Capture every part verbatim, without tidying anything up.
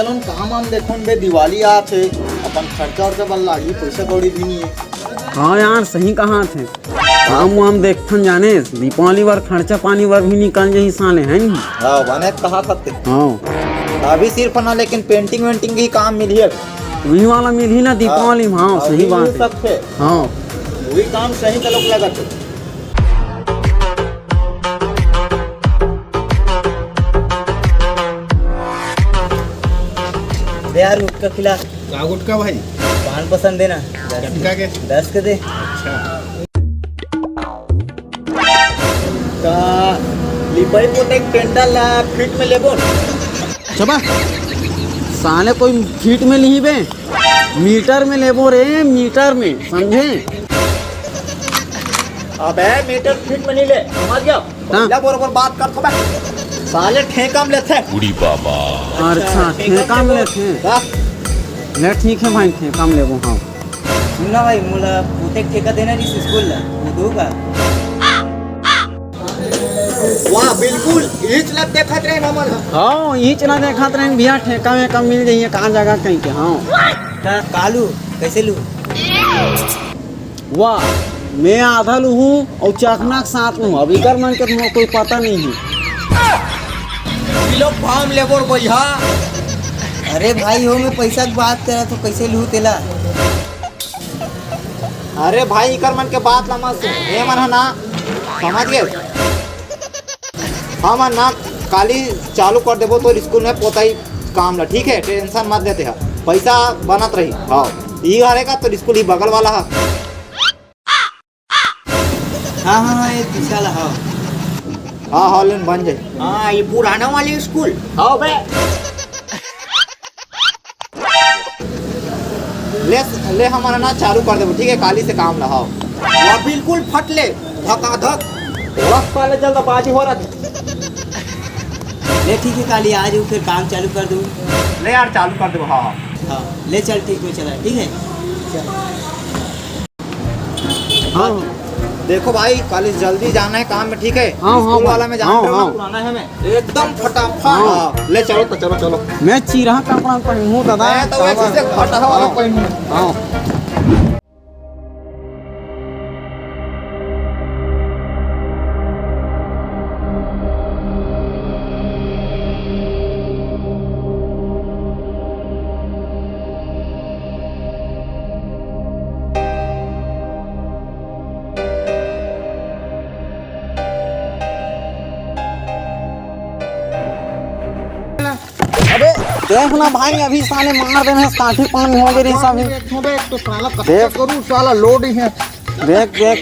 चलो काम वाम देखो बे, दिवाली आत हे, अपन खर्चा उर्चा बर लागही, पइसा कौड़ी भी नहीं है। हाँ यार, सही कहा थे। काम वाम देखथन जाने, दीपावली बर खर्चा पानी बर भी निकल जाही साले, है नी? हाँ, बने कहा सकते। हाँ। अभी सिर्फ ना, लेकिन पेंटिंग वेंटिंग ही काम मिली है। वही वाला मिली ना दीपावली में, हाँ, हाँ, सही बात है। सब थे। हाँ। वही काम सही चलो लगा थे। दे यार, गुटखा खिला। का गुटखा भाई? पान पसंद है ना? दस कितका के? दस के दे। अच्छा। का लिपाई पोताई टेंडर ला फीट में लेबो? चबा, साले कोई फीट में नहीं बे, मीटर में लेबो रे, मीटर में, समझे? अबे मीटर फीट में नहीं ले, समझ गया? हाँ। पहला बरोबर बात कर थोड़ा। साले ठेका में लेथे। उड़ी बाबा। अच्छा, ठेका में लेथे। हाँ। ले ठीक है भाई, ठेका में लेबो, हाँ। सुन ना भाई, मोला पोते के ठेका देना रहिस स्कूल ला, वो दो का? वाह, बिल्कुल, इच ला देखत रहे हमन ह। हाँ, इच ला देखत रहे भैया, ठेका वेका मिल जाइए, कहाँ जगह कहीं के, हाँ। का, कालू, कैसे लू? वाह, मैं आधा लूहूँ अउ चखना के साथ लूहूँ। अब इकर मन के तुमको कोई पता नहीं है। किलो फार्म लेबो रे भैया। अरे भाई हो, मैं पैसा के बात करा तो कैसे लूहूँ तेला? अरे भाई, इकर मन के बात ला मत सुन। ये मन है ना, समझ गए? हमन ना काली चालू कर देबो तोर स्कूल में पोताई काम ला, ठीक है? टेंशन मत लेते ह, पैसा बनत रही। हाँ, ई हरे का तोर स्कूल ही बगल वाला ह। हाँ, हाँ, हाँ, ये पीछे वाला, हाँ। हाँ, हाँ, लेन बन जाए। हाँ, ये पुराना वाली स्कूल। हाँ बे। ले, ले हमन ना चालू कर देबो, ठीक है? काली से काम ला, हाँ। वाह, बिल्कुल फट ले, धकाधक। वाह, साले जल्दबाजी हो रहा है। ले ठीक है, काली आ जाऊ, फिर काम चालू कर दूँ। ले यार, चालू कर देबो, हाँ, हाँ। हाँ, ले चल, ठीक हो चला, ठीक है? चल। हाँ। देखो भाई, काली जल्दी जाना है काम में, ठीक है? हाँ, हाँ, स्कूल वाला में जान हाँ, रहे हो ना, हाँ। पुराना है मैं। एकदम फटाफट। हाँ। हाँ, ले चलो तो, चलो, चलो। मैं चिरहा कपड़ा पहनूँ दादा। मैं तो वैसे से फटा हुआ हाँ। पहनूँ। हाँ। अबे देख ना भाई, अभी साले मार देने, काफी पानी हो गई रही सब। अबे, एक तो साला कच्चा देख। करूँ, साला लोड ही है। देख, देख।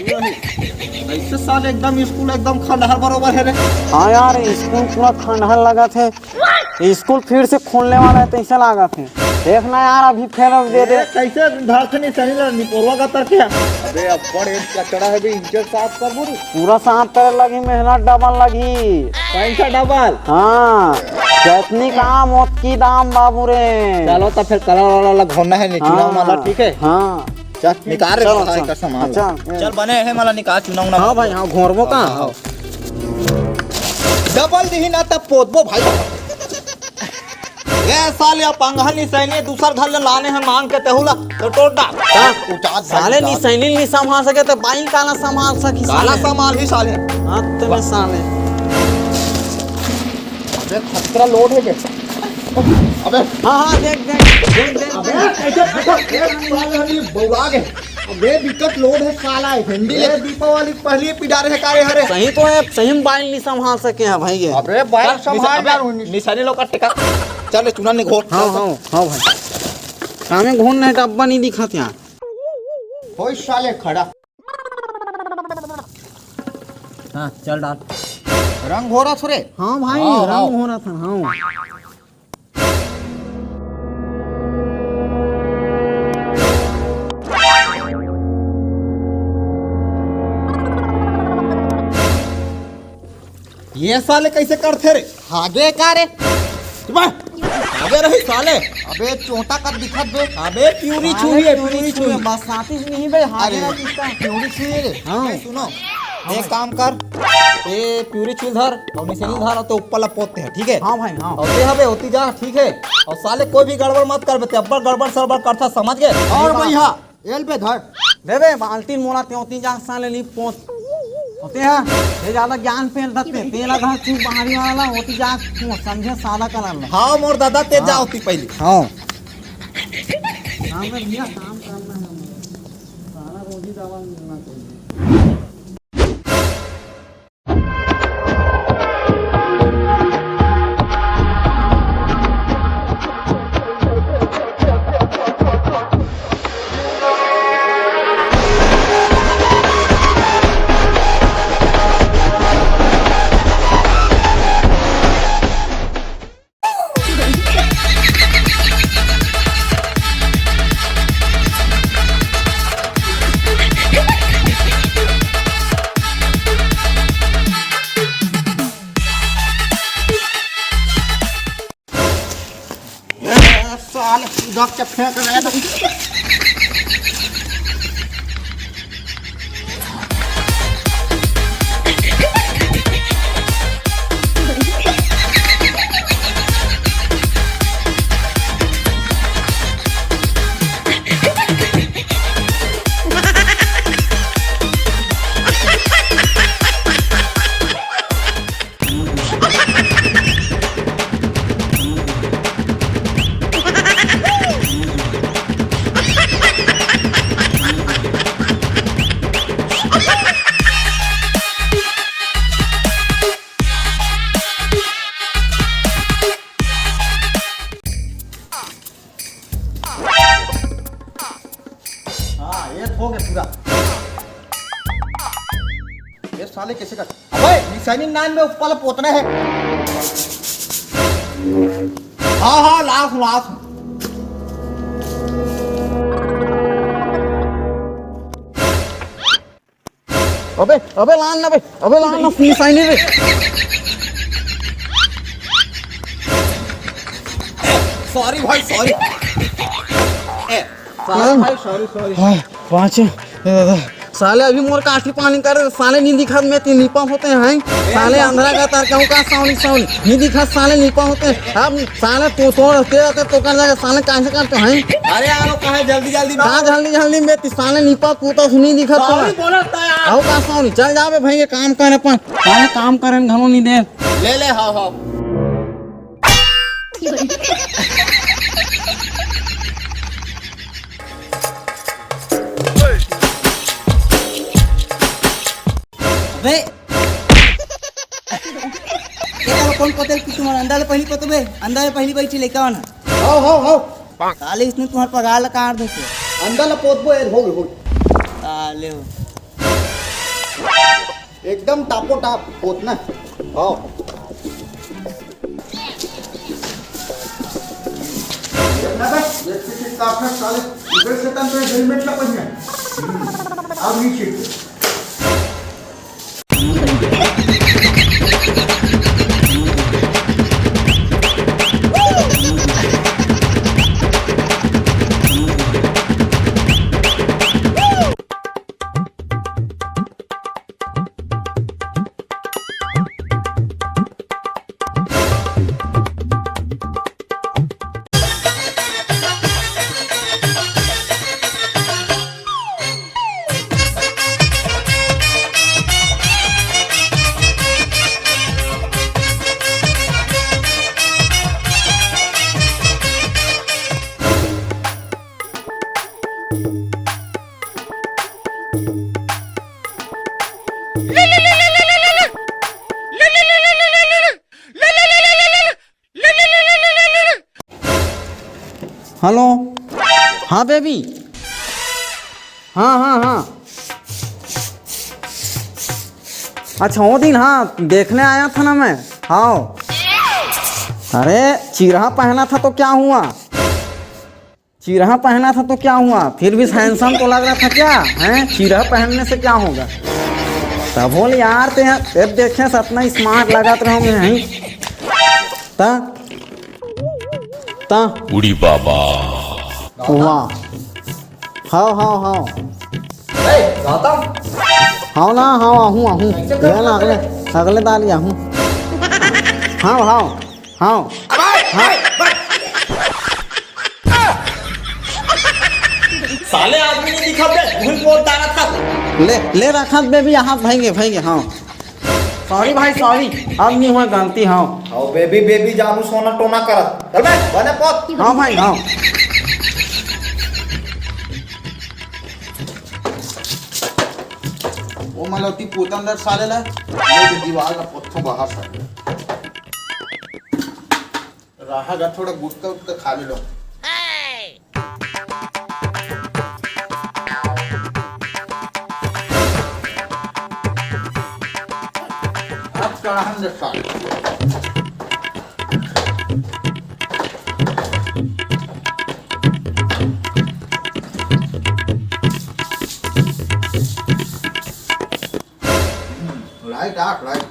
ऐसे साले एकदम स्कूल एकदम खंडहर बरोबर है रे। हाँ यार, स्कूल पूरा खंडहर लगा थे। स्कूल फिर से खोलने वाला है, तैसे लागत हे। देख ना यार, अभी फेर अब दे दे। ए, कैसे धरथनी सही ला निपोरवा का तर क्या? अबे, अब्बड़ एक कचड़ा है बे, इज्जत साफ कर बोली। पूरा साफ करे लगी, मेहनत डबल लगी। पैसा डबल? हाँ, जतनी काम, ओतकी दाम बाबू रे। चलो, तो फिर कलर वाला घोरना है, नहीं चुनाव हाँ, वाला, ठीक है? हाँ। चल, निकाल रे, चलो, भाई चलो। का सामान। अच्छा, चल, बने है, मला निकाल, चुनाव ना। हाँ भाई, हाँ, घोरबो का? हाँ, हाँ। डबल दिही ना, तब पोतबो भाई। ए साले, अब पंगहा निसैनी दूसर घर ले लाने हैं मांग के तेहू ला, तो टोट डाल। हाँ? उचात साले निसैनी नहीं संभाल सके, तो बाई काला संभाल सकी काला साले? संभाल ही साले। हाँ, तो मैं साले। अबे, खतरा लोड है बे। अबे। हाँ, हाँ, देख, देख, देख, देख, अबे, देख। कैसे फटा? ए, साले, अभी बौला गए। अबे, विकट लोड है साला, हिंदी ए, ले। दीपावली पहली पिटा रहे का रे, हरे? सही तो है, सही में बाइल नहीं संभाल सके हैं भाई ये। अबे, बाइल चल, संभाल निशा-, यार, अबे, उन्नीस। निशानी लोग का टिका। चल, चुना नहीं घोट। हाँ, चल, हाँ, हाँ भाई। कामे घोट नहीं, डब्बा नहीं दिखाते यार। कोई साले खड़ा। हाँ, चल डाल। रंग हो रहा थोड़े। हाँ भाई, हाँ, रंग हाँ। हो रहा था, हाँ। ये साले कैसे करथे रे? हागे का रे? चुप। हागे रही साले। अबे चोटा कब दिखत बे? अबे प्यूरी साले छुही है, प्यूरी प्यूरी छुही। छुही। बरसाती से नहीं बे, हागे अरे, ना किसका? प्यूरी छुही रे। हाँ। भाई सुनो, एक काम कर, ए प्यूरी छील धर अउ निसेनी धर अउ ते ऊपर ला पोत दे, ठीक है? हाँ भाई, हाँ। अउ ते हबे ओती जा, ठीक है? अउ साले कोई भी गड़बड़ मत करबे, ते अब्बड़ गड़बड़ सड़बड़ करथा, समझ गे? और भैया, एल पे धर। दे बे, बाल्टी मोला ते ओती जा, साले नी पोत। ओते हा, ये ज्यादा ज्ञान फेल दत्ते, तेला धर तू बाहरी वाला, ओती जा, तू समझे सादा कलर ला। हाँ, मोर दादा, ते जा ओती पहली। हाँ। काम में भैया, काम करना है हमें। सारा रोजी दवा मिलना चाहिए। साले, उधर के फेंक रहे थे। हाँ, ये हो गया पूरा। ये साले कैसे कर? अबे, निशानी नान में ऊपर पोतना है। हाँ, हाँ, लास, लास। अबे, अबे लान ना बे, अबे लान ना, निशानी रे। सॉरी भाई, सॉरी। ए, सॉरी हाँ। भाई, सॉरी, सॉरी। हाँ, पाँच, ए दादा, साले अभी मोर काठी पानी करे, साले नी दिखत में तीन नीपा होते हैं। साले अंधरा का तार कहूँ का सावनी, सावनी, नी दिखत साले नीपा होते हैं। अब साले तो तोड़ ते रहते तो कर जाएगा, साले कैसे करते हैं? अरे यार, वो कहाँ जल्दी जल्दी में? कहाँ जल्दी जल्दी में? ती साले नीपा कूता सुनी दिखत तो। सॉरी बोला था यार। आओ का सावनी, चल जावे भाई, ये काम करे अपन। साले काम करे घणो नी दे। ले ले, हाँ, हाँ। अबे, ये कौन पटेल की तुम्हारा अंदर पहली पतो बे? अंदर पहली बैठी लेकर आना। हो, हो, हो। साले इसने तुम्हारे पगार ला काट देते। अंदर ला पोतबो, ए, हो, हो। साले हो। एकदम टापो टाप पोतना। हाँ। देखना बे, एक से एक काटना साले। इधर से तन तो हेलमेट ला पहिना। हम्म, अब नीचे। हेलो। हाँ बेबी। हाँ, हाँ, हाँ। अच्छा, वो दिन, हाँ, देखने आया था ना मैं। हाँ। अरे, चिरहा पहना था तो क्या हुआ? चिरहा पहना था तो क्या हुआ? फिर भी हैंडसम तो लग रहा था क्या? हैं? चिरहा पहनने से क्या होगा? तब बोल यार, ते, ते देखे से इतना स्मार्ट लगत रहोगे, हैं? ता? ता? उड़ी बाबा। वाह। हाँ, हाँ, हाँ। ए, गौतम। हव ना, हव, आहूं, आहूं। ले ना, अगले, अगले दारी आहूं। हव, हव, हव। साले आदमी नहीं दिखा बे, भूल बोल डारा था। ले, ले रखा बेबी, हाथ भाएंगे, भाएंगे, हाँ। सॉरी भाई, सॉरी, अब नहीं हुआ गलती, हाँ। आओ बेबी, बेबी जानू सोना टोना करत। चल बे, बने पोत। हाँ भाई, हाँ। वो मलौटी पोतन दर साले ला, वो जो दीवार ला पोत बाहर साले। रहा गा, थोड़ा गुटका उटका खा ले लो। अब चढ़ान दे साले। लाइट आठ, लाइट।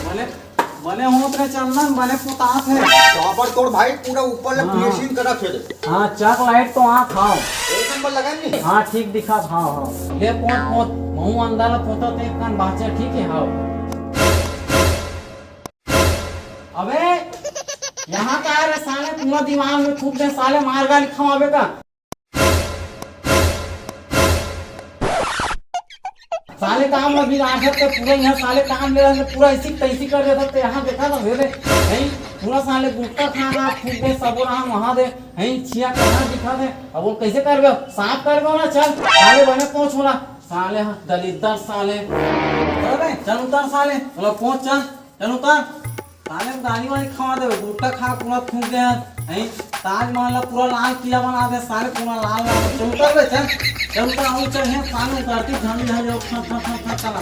बने, बने होत रे चंदन, बने पोतात हे। काबर तोर भाई पूरा ऊपर ले हाँ। Finishing करा खेले। हाँ, चक लाइट तो आत हाव। एक नंबर लगा नहीं। हाँ, ठीक दिखा, हाँ, हाँ। ले पोत, पोत, महू अंदर ला पोता ते कान बाचे, ठीक है, हाँ। अबे, यहाँ का रे साले, पूरा दिमाग में थूक दे साले, मार गाली खवाबे का। साले काम अभी राखत ते पूरा यहाँ साले काम ले रहे, पूरा ऐसी तैसी कर देता ते यहाँ देखा था भेदे। नहीं, पूरा साले गुटखा खा रहा, थूक दे, सबो रहा वहाँ दे। नहीं, छिया कहाँ दिखा दे। अब वो कैसे करबे? साफ करबे ना, चल। साले बने पहुँच होला। साले हाँ, दलिद्दर साले। चल बे, चल उतर साले। चलो पहुँच, चल। चल उतर। साले गाली वाली खवा दे, गुटखा खा पूरा थूक दे। नहीं, ताजमहल ला पूरा लाल किला बना दे, साले पूरा लाल लाल। चल उतर बे, चल। चल उतर, आऊ चढ़े, साले उतरती झंडी झंडी, ठन, ठन, ठन, ठन, चला।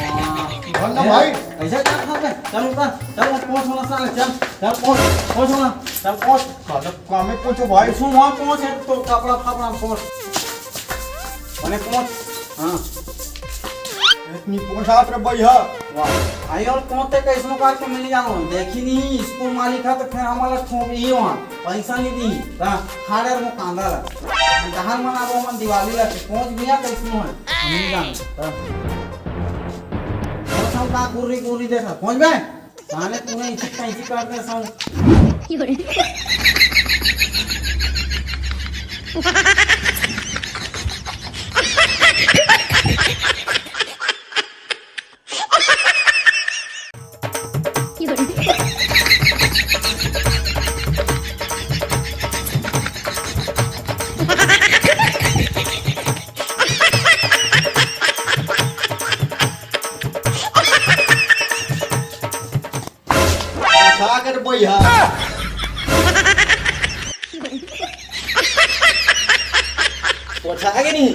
वाह। भंडा भाई। ऐसे चल, चल बे, चल उतर, चल पहुँच होला साले, चल, चल पहुँच, पहुँच होला, चल पहुँच। साले कामे पहुँचो भाई। सुन, वहाँ पहुँच है तो कपड़ा फपड़ा पहुँच। बने पहुँच। हाँ। इतनी पोशाक रे भैया। वाह। आई और कौन ते कैसनो करके मिल जाओ। देखी नहीं, स्कूल मालिक है तो फिर हमारा ठोक ही वहाँ। पैसा नहीं दी। हाँ, खा डर वो कांदा ला। जहाँ मना वो मन दिवाली ला के पहुँच गया कैसनो है। मिल जाओ। हाँ। पहुँच हम कहाँ गुर्री गुर्री देखा। पहुँच गए? साले पूरा इचिक का इचिक करते सब। पोछा कर भैया। पोछा के नहीं?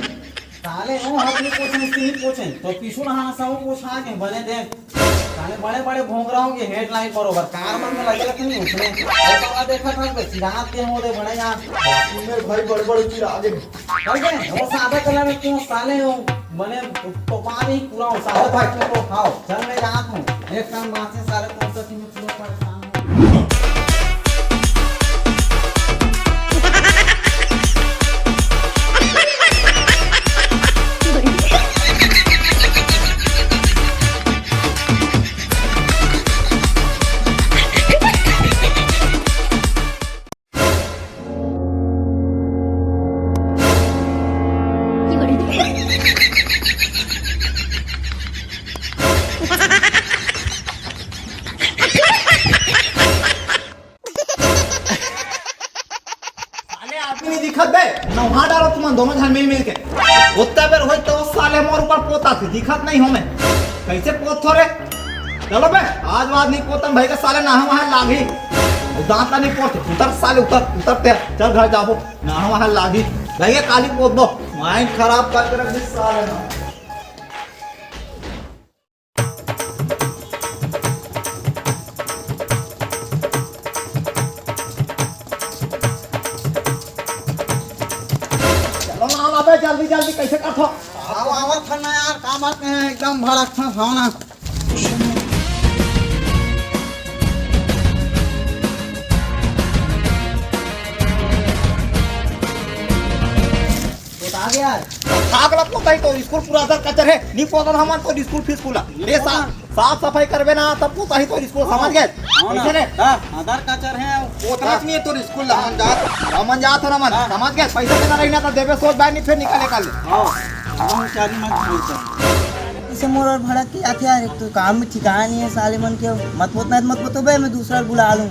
साले, वो हाथ नहीं पोछे, इसकी नहीं पोछे। तो पीछू नहा सब पोछा के बने दे। साले बड़े बड़े भोंगराओं के हेडलाइन बरोबर। कार मन में लगे रखे नहीं उसने। और तो देखा था, बस रात के हो दे बड़े यार। मेरे भाई बड़े बड़े चिरागे। कर दे, वो सादा कलर में क्यों साले हो? बने तो पा नहीं पूरा हो, सादा और भाई। क्यों तो खाओ। चल, मैं जाता हूँ। एक काम बात है, साले कौन सा साले आदमी नहीं दिखत बे, नहा डालो तुमन दोनों झन मिल मिल के। ओत्ता बेर होई तो साले मोर ऊपर पोता थे, दिखत नहीं हो मैं। कैसे पोत थो रे? चलो बे, आज बाद नहीं पोतन भाई का साले नहा वहा लागी। दांत ला नहीं पोंछ, उतर साले, उतर, उतर ते, चल घर जाबो, नहा वहा लागी, भैया काली पोतबो, माइंड खराब करके रख दिस साले ना। चलो ना, ना बे, जल्दी, जल्दी, कैसे करथो? आओ, आवत हन ना यार, का बात है, एकदम भड़क था, खाओ ना। बता दे यार। खाक ला पोताही तो स्कूल पूरा अदर कचर है, नी पोतन हमन तो स्कूल फीस कुला। ये सा-, साफ सफाई करबे ना, तब पोताही तो स्कूल, समझ गए? हाँ ना। कैसे रे? हाँ, अदर कचर है, पोतना हाँ। नहीं है तो स्कूल ला। हमन जात, हमन जात हो ना मन, हाँ। समझ गए? पैसा देना रही ना तो देबे सोच बाय, नहीं फिर निकाले काले। हाँ, हम चारी मन छोड़ कर। इसे मोर और भड़क के आथे यार, एक तो काम में ठिकाना नहीं है साले मन के, मत पोतना है तो मत पोतो बे, मैं दूसरा बुला लूँ।